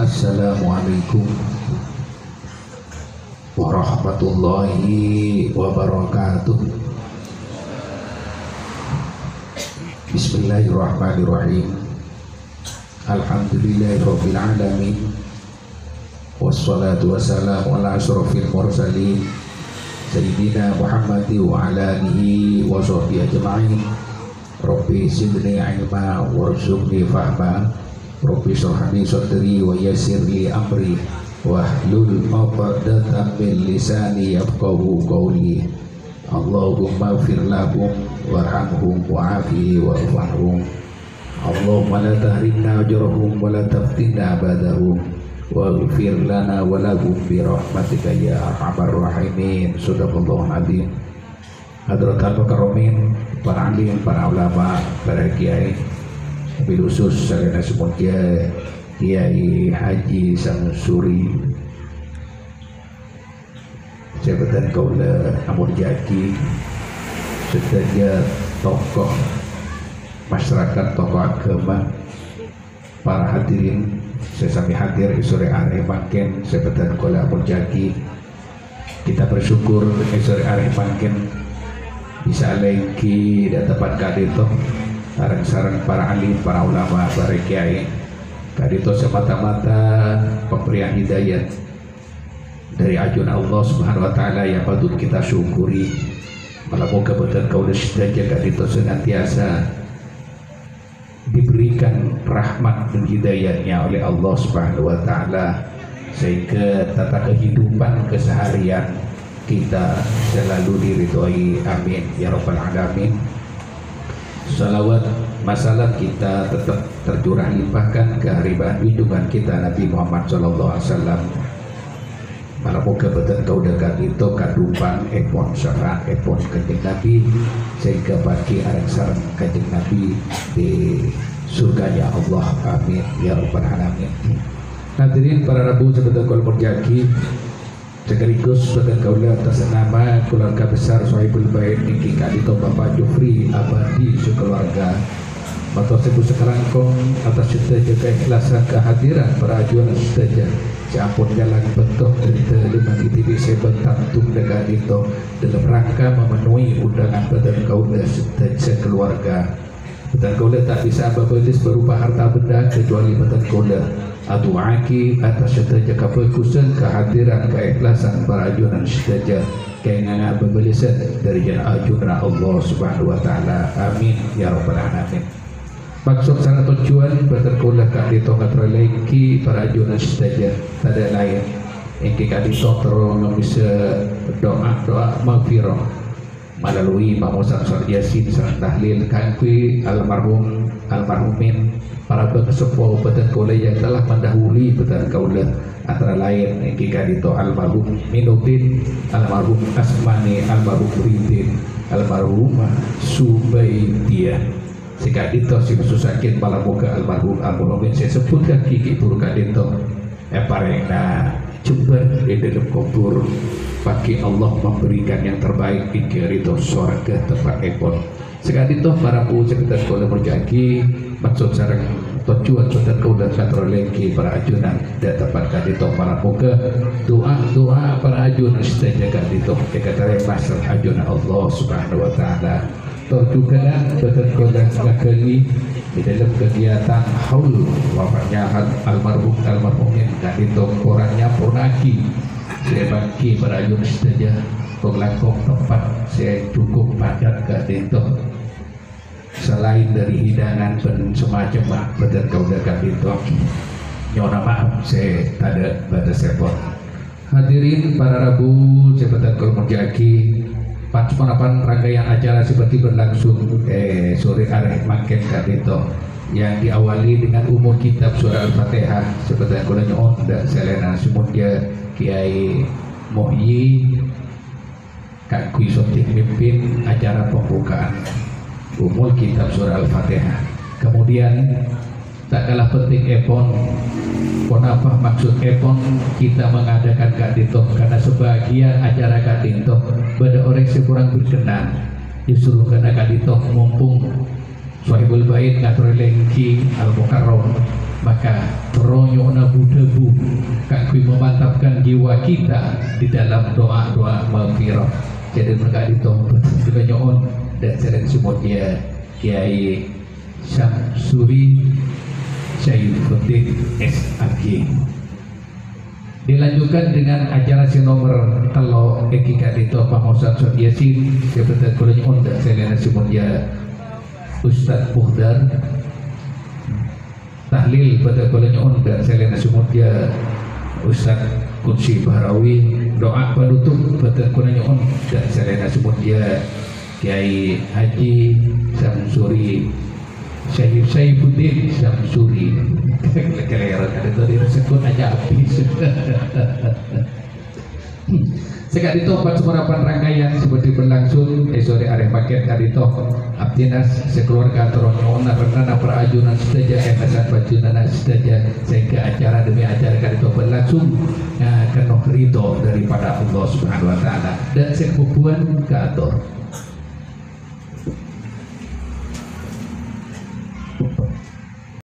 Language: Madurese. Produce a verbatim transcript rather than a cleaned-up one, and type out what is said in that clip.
Assalamualaikum warahmatullahi wabarakatuh. Bismillahirrahmanirrahim. Alhamdulillahirabbil alamin. Wassalatu wassalamu ala asyrafil mursalin, Sayyidina Muhammadin wa ala alihi wa sahbihi ajma'in. Rabbi zidni ilma warzuqni fahma. Rabbi shrah li sadri wa yassir li amri. Wahlul 'uqdatam min lisani yafqahu qawli. Allahumma ighfir lahum warhamhum wa'afihi wa'fu anhum. Allahumma la tahrimna ajrahum wa la taftinna ba'dahum. Waghfir lana wa lahum bi rahmatika ya arhamar rahimin. Shadaqallahul adzim. Hadratal mukarramin, para alim, para ulama, para kiai, wabil khusus salèna sè molja Kiai Haji Samsuri, sè bhâdhân kaulâ amoljâ'aghi, sadhâjâ tokoh masyarakat, tokoh agama, para hadirin sè sami hadir è sore arè mangkèn sè bhâdhân kaulâ amoljâ'aghi. Kita bersyukur è sore arè mangkèn bisa alèngghi dâ' tempat ka'dinto, sareng-sareng para alim, para ulama, para kiai. Ka'dinto semata-mata pemberian hidayat dâri ajunan Allah Subhanahu wa Ta'ala yang patut kita syukuri. Mala moghâ bhâdhân kaulâ sadhâjâ ka'dinto senantiasa diberikan rahmat dan hidayahnya oleh Allah Subhanahu wa Ta'ala, sehingga tata kehidupan keseharian kita selalu diridhoi. Amin, ya Rabbal Alamin. Salawat masalam kita tetap tercurah limpahkan ke haribaan junjungan kita Nabi Muhammad sallallahu alaihi wasallam. Mala moghâ bhâdhân kaulâ ka'dinto kadhungpangèpon, syafaatèpon Kanjeng Nabi, sehingga bâgi areng-sareng Kanjeng Nabi di surganya Allah. Amin, ya rabbal alamin. Hadirin para rabu sè bhâdhân kaulâ moljâ'aghi, sekaligus bhâdhân kaulâ atas nama keluarga besar Sohibul Bait nèka ka'dinto Bapak Jufri Abadi sekeluarga. Mator sèbu sakalangkong atas sadhâjâ kaikhlasan kehadiran para ajunan sadhâjâ sè ampon nyalana bâkto dâri dâlemman I T B sè bhântang tunda ka'dinto dalam rangka memenuhi undangan bhâdhân kaulâ sadhâjâ keluarga. Bhâdhân kaulâ ta' bisa abâbâlis berupa harta benda, kecuali bhâdhân kaulâ adu'aaghi atas sadhâjâ kabhâghusân, kehadiran, kaikhlasan para ajunan sadhâjâ kèngèng abâbâlisan dâri jân ajunan Allah Subhanahu wa Ta'ala. Amin, ya rabbal alamin. Maksod sareng tojjhuwân bhâdhân kaulâ ka'dinto ngatorè lèngghi para ajunan sadhâjâ, tadâ' laèn èngghi ka'dinto terro ngemmèsa du'a-du'a maghfirah melalui mamosan surat Yasin sareng tahlil kaangghuy almarhum, almarhumin, para bhângseppo bhâdhân kaulâ yang telah mendahului bhâdhân kaulâ, antara laèn èngghi ka'dinto almarhum Minuddin, almarhum Asmani, almarhum Ridin, almarhumah Subaidiyah. Sè ka'dinto sè maksod sakèt mala moghâ almarhum, almarhumin sè èsebbhuttaghi ghi' bhuru ka'dinto èparèngana jembar è dâlem kobhur. Bâgi Allah memberikan yang terbaik, èngghi ridho sowarga tempatèpon. Sè ka'dinto para bu sè bhâdhân kaulâ moljâ'aghi, maksod sareng tojjhuwân bhâdhân kaulâ ngatorè lèngghi para ajunan dâ' tempat ka'dinto mala moghâ du'a-du'a para ajunan sadhâjâ ka'dinto èkatarèma sareng ajunan Allah Subhanahu wa Ta'ala. Tor jhughân bhâdhân kaulâ ngaghâli è dâlem kegiatan haul wafatnya al-, almarhum almarhumin ka'dinto korang nyampurna'aghi sè èbâghi para ajunan sadhâjâ, kong-langkong tempat sè cukup padat ka'dinto. Salaèn dâri hidangan bân samacemma, bhâdhân kaulâ ka'dinto nyo'ona ma'af sè tadâ' bâtessèpon. Hadirin para rabu sè bhâdhân kaulâ moljâ'aghi, pan-saponapan rangkaian acara sè bhâdhi berlangsung è sore arè mangkèn ka'dinto, yang diawali dengan umul kitab surah Al-Fatihah, sè bhâdhân kaulâ nyo'on dâ' salèna sè moljâ Kiai Muhyi, kaangghuy soghi mimpin acara pembukaan umul kitab surah Al-Fatihah. Kemudian, ta' kalah pentingèpon, ponapa maksudèpon kita mengadakan ka'dinto? Karena sebagian acara ka'dinto bâdâ orèng sè korang berkenan. Justru karena ka'dinto, mumpung Sohibul Bait ngatorè lèngghi Al-Mukarram, Maka, parlo nyo'ona bu-dhâbu kaangghuy memantapkan jiwa kita di dalam doa-doa maghfirah. Jadi, mangkadhinto bhâdhân kaulâ nyo'on dâ' sè lèng sè molja Kiai Syamsuri Syaifuddin S Ag. Dilanjutkan dengan acara sè nomer tello', èngghi ka'dhinto pamaosan Sot Yasin, sè bhâdhân kaulâ nyo'on dâ' sè lèng sè molja Ustadz Muhdar. Tahlil bhâdhân kaulâ nyo'on dâ' sè lèng sè molja Ustadz Qudsi Bahrawi. Doa panutup bhâdhân kaulâ nyo'on dâ' sè lèng sè molja Kiai Haji Syamsuri, Syai-, Syaifuddin Syamsuri. Kalèro, kalèro, tadi disebut aja habis. Sè ka'dhinto, pas sarapan rangkayan sè bhâdhi berlangsung è sore arè mangkèn ka'dhinto. Abdhina sè keluarga terro nyo'ona rennana para ajunan sadhâjâ, kènèsan panjhennengnganna sadhâjâ, sehingga acara demi acara ka'dhinto berlangsung, eh, penuh ridho daripada Allah Subhanahu wa Ta'ala. Dan sè kabhubuwân kaator.